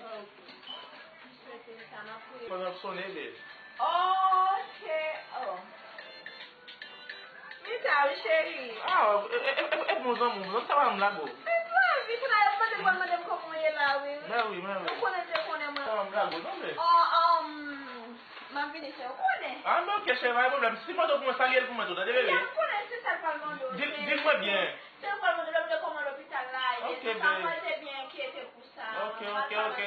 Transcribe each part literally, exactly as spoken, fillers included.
Ok. M swete sa, m ap priye. Pandan ap sonnen, babe. Ok. Oh. Mita, wi, cheri. Ah, e, e, e, e bon zanmi w, zanmi sa pa janm lage w. Se lavi, kounye a y ap mande m, mande m kòman w ye la, wi, wi. Mè wi, mè wi. Ou konnen, te konnen mwen. Sa pa janm lage w, non, babe. Oh, um, m ap vini, se ou konnen. Ah, men ok, cheri, pa gen pwoblèm. Si mande w pou mwen, salye l pou mwen tou, tande, bebe? Ya, m konnen se sa l pral mande w, cheri. Di, di l mwen byen. Se l pral mande w, mande kòman lopital la ye. Ok, bebe. Sa, mwen te byen enkyete pou sa. Ok, ok, ok.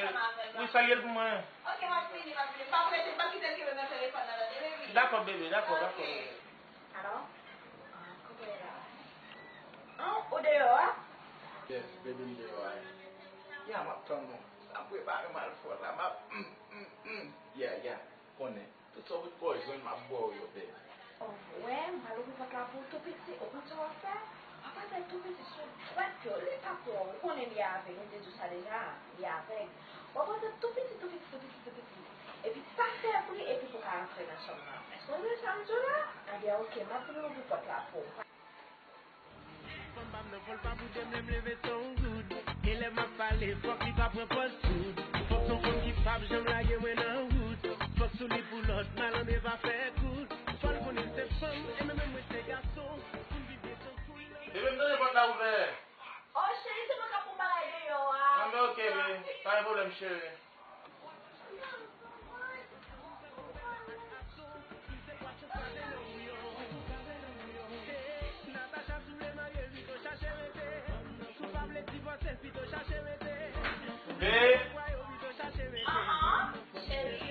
Wi, salye l pou mwen. Ok, m ap vini, m ap vini. Pa prese, pa kite l kenbe nan telefòn nan, tande, baby? Dakò, bebe, dakò, dakò, bebe. Alo? Ah, kote w ye la? Ah, ou deyò a? Yes, baby, m deyò a. Ya, m ap tann ou. Sa m prepare m al fè la. M ap, mm, mm, mm. Yeah, yeah. Konnen. Tout sa w vin kò jwenn, m ap ba w yo, babe. Oh, w wè, m pral ouvri pòt la pou ou tou piti. Ou konn sa w ap fè? W ap fè tou piti sou dwèt yo. Li p ap wè w. Ou konnen li avèg, m te di w sa deja. Li avèg. W ap fè tou piti, tou piti, tou piti, tou piti, tou piti. Epi pa fè bri, epi pou w ka rantre nan chanm nan. Èske w tande sa m di w la? Ebyen, ok, m ap vin ouvri pòt la pou ou. Fanm pa m nan fòl pa boude m, lè m leve se yon goud. E lè m ap pale, fòk li pa pran pòz koud. Fòk se yon fanm ki p ap janm lage mwen nan wout. Fòk sou li pou lòt, malandre pa fè kout. Fò l konnen se fanm, e menm mwen se gason. Pou n viv byen tankou lòt. Bebe, m tande pòt la ouvè. Oh, cheri, se mwen k ap pran bagay deyò a. Ah, men ok, bebe. Pa gen pwoblèm, cheri. Babe. Ah, ah, cheri.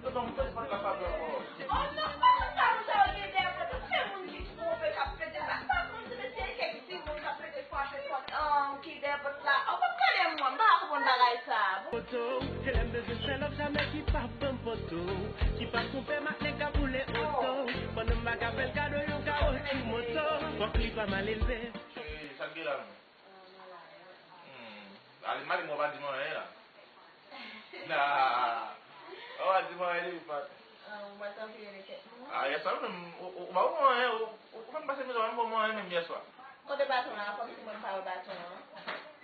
Yo ban m fèt pòt la pa vre ankò. Oh non, pa nan sa, nou sa yo gen dèyè pòt la. Se moun ki twonpe k ap pete. Sa, sa moun se mesye kèk timoun k ap pete frape pòt, um, ki dèyè pòt la. Ou p ap gade mwen, m pa ka konprann bagay sa. Foto, e lè m bezwen sèl òf jamè ki p ap ban m foto, ki p ap twonpe m ak nèg k ap woule oto. Pandan m pa ka fè l kado yon kawoutchou moto, fòk li pa mal elve. Cheri, sa k gen la menm? Hmm. Ale, m ale, mwen pa di mwen anyen la. Nah. Ou pa di mwen anyen, li pa. Ah, ou pa t anvi rele kèk moun? Ah, yè swa menm, ou, ou, ou pa ban mwen anyen, ou, ou, ou pa t pase mizè, ou pa ban mwen anyen menm yè swa. Kote baton an? Kòmsi mwen m pa wè baton an.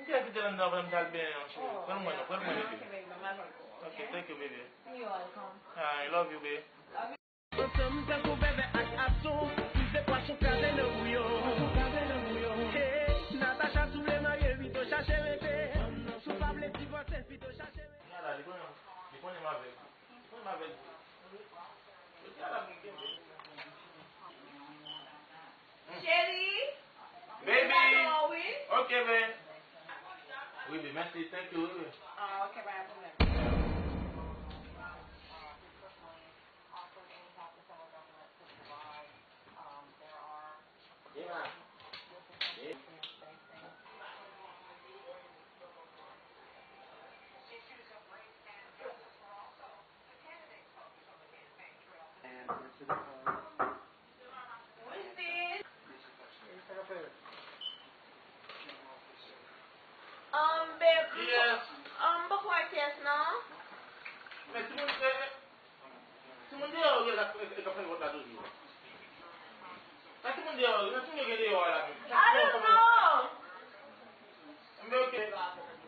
M te kite l anndan pandan m t al benyen an, cheri. Oh, pran l mwen non, pran l mwen, bebe. Ok, baby, m al pran l pou ou, ok? Ok, thank you, baby. You're welcome. I love you, babe. Love you. Ansanm tankou vèvè ak abson, si se pwason kraze nan bouyon. Hey, Natacha, si w vle marye, pito chache rete. Si w pa vle divòse, pito chache rete. Kounye a la, li konnen, li konnen m avèg. Li konnen m avèg. Jodi a la, m gen kenbe. Cheri. Baby. Wi. Ok, babe. Wi, babe, mèsi. Thank you, wi, babe. Ah, ok, pa gen pwoblèm. What's this? Um, babe, m, yes, um, m poko wè kiyès non. Men timoun, eh, eh, timoun deyò yo la, eh, eh, k ap fè vòt la toujou. Sa timoun deyò yo, sa timoun yo gen deyò a la menm. I don't know. Mwen, ok.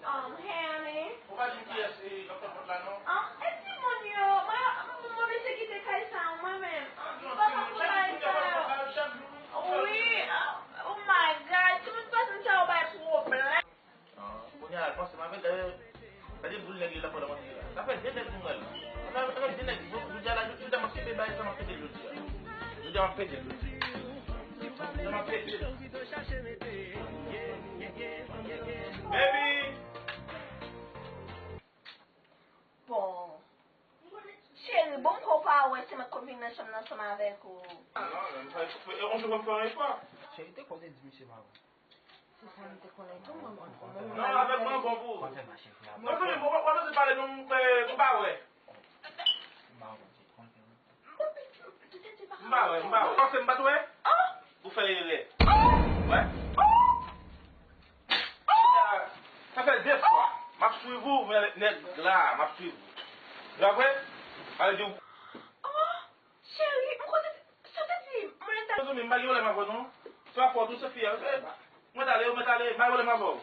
Um, hey, honey. Ou pa di m kiyès, eh, k ap fè vòt la, non? Um, e timoun yo, mwen, mwen, mwen oblije kite kay sa, mwen menm. Ah, non, m pa ka pran bagay sa yo. Wi, ah, oh my God, timoun fason sa yo bay pwoblèm. Ah, kounye a, panse m avè, gade, gade boul nèg li la pandan mwen la. Sa fè de nèg nou wè la. Sa fè de nèg, jodi a la, jodi a m ap kenbe bagay sa, m ap kenbe l jodi a. Jodi a m ap kenbe l. Jodi a m ap kenbe l. Baby! Bon. Cheri, bon, m kwè w pa wè se mwen k konn vin nan chanm nan ansanm avèk ou. Ah, non, non, m pa, e, on jou m fè yon efò. Cheri, te konnen di misye pa wè. Se sa m te konnen tou, mwen, mwen, mwen. Non, avèk mwen, bon pou ou. Non, non, non, w ap pale non, m pa wè. M pa wè, m pa wè. Panse m pa t wè? Ou fè erè. Wè? Sa fè de fwa. M ap swiv ou, men nèg la, m ap swiv ou. Dapre, ale di w. Oh, cheri, m konnen sa te di. Mwen ta. Mezanmi, m pa gen pwoblèm avè w non. Se pa fòt ou, se fi a. Mwen t ale, mwen t ale, m pa gen pwoblèm avè w.